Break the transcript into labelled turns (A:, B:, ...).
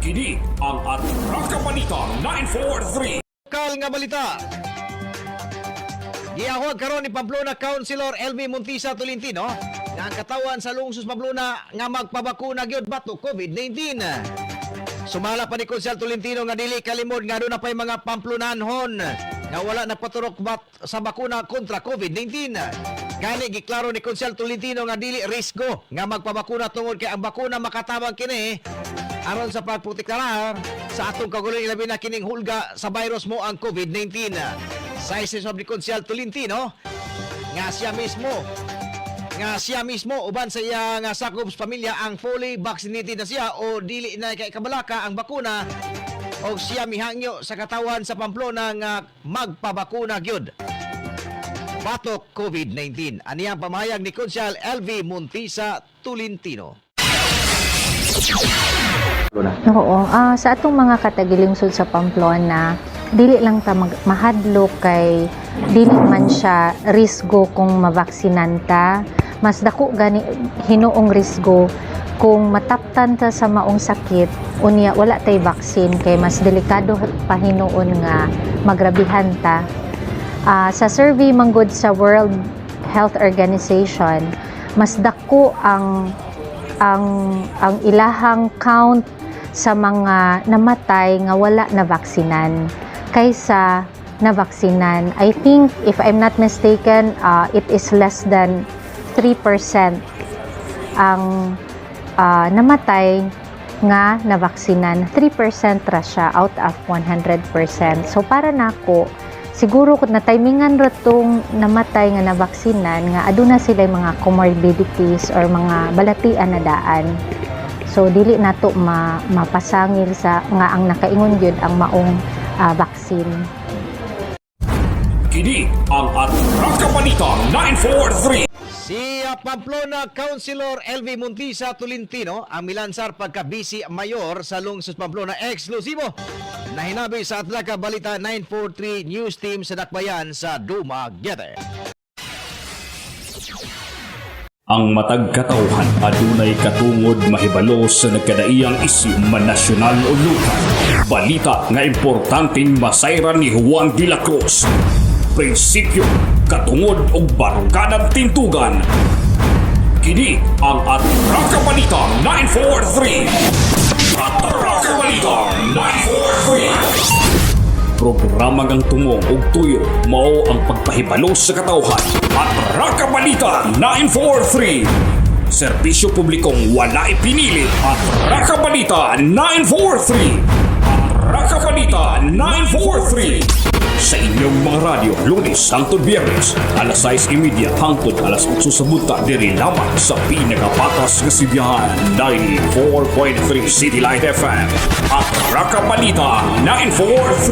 A: Kini ang Atraka Balita 943.
B: Lokal nga balita. Giahog karon ni Pamplona Councilor LV Montisa Tolentino nga ang katawan sa lungsod Pamplona nga magpabakuna gyud batok COVID-19. Sumala pa ni Konsehal Tolentino nga dili kalimod nga aduna pay mga Pamplonanon nga wala nagpaturok bat sa bakuna kontra COVID-19. Gani giklaro ni Konsehal Tolentino nga dili risgo nga magpabakuna tungod kay ang bakuna makatabang kini aron sa pagprotektarar sa atong kaugalingon, ilabi na kining hulga sa virus mo ang COVID-19. Sa isip ni Konsehal Tolentino nga siya mismo uban sa iya nga sakop sa pamilya ang fully vaccinated na siya o dili na kay kabalaka ang bakuna o siya mihangyo sa katawan sa Pamplona nga magpabakuna gyud batok COVID-19. Ani ang pamahayag ni Konsehal LV Montisa Tolentino.
C: Oo, sa atong mga katagilungsod sa Pamplona, dili lang ta mahadlok kay dili man siya risgo kung mabaksinan ta. Mas dako gani hinuong risgo kung mataptan ta sa maong sakit unya wala tay vaccine kay mas delikado pa hinuon nga magrabihan ta. Sa survey manggod sa World Health Organization, mas dako ang ilahang count sa mga namatay nga wala na vaksinan kaysa na vaksinan. I think, if I'm not mistaken, it is less than 3% ang namatay nga navaksinan. 3% ra siya out of 100%. So para nako, siguro kung na-timingan ra tong namatay nga navaksinan nga aduna sila mga comorbidities or mga balatian na daan. So dili nato mapasangil sa nga ang nakaingon gyud ang maong vaccine.
A: Kini ang Atraka Balita 943.
B: Si Pamplona Councilor LV Montisa Tolentino ang milansar pagka Vice Mayor sa lungsod Pamplona, eksklusibo na hinabi sa Atraka Balita 943 News Team sa Dakbayan sa Dumaguete.
A: Ang matag katawhan adunay katungod mahibalo sa nagkadaiyang isyu, man nasyonal o lokal. Balita nga importanteng masayran ni Juan de la Cruz. Prinsipyo, katungod ug barukadang tintugan. Kini ang Atraka Balita 943. Atraka Balita 943. Programa ngang tumong ug tuyo mao ang pagpahibalo sa katawhan. Atraka Balita 943. Serbisyo publikong walay pinili. Atraka Balita 943. Atraka Balita 943. Sa inyong mga radyo, Lunes hangtod Biyernes, alas 6:30 hangtod alas 8 sa buntag, diri lamang sa pinakapatas nga sibihan, 94.3 City Light FM. Atraka Balita 943.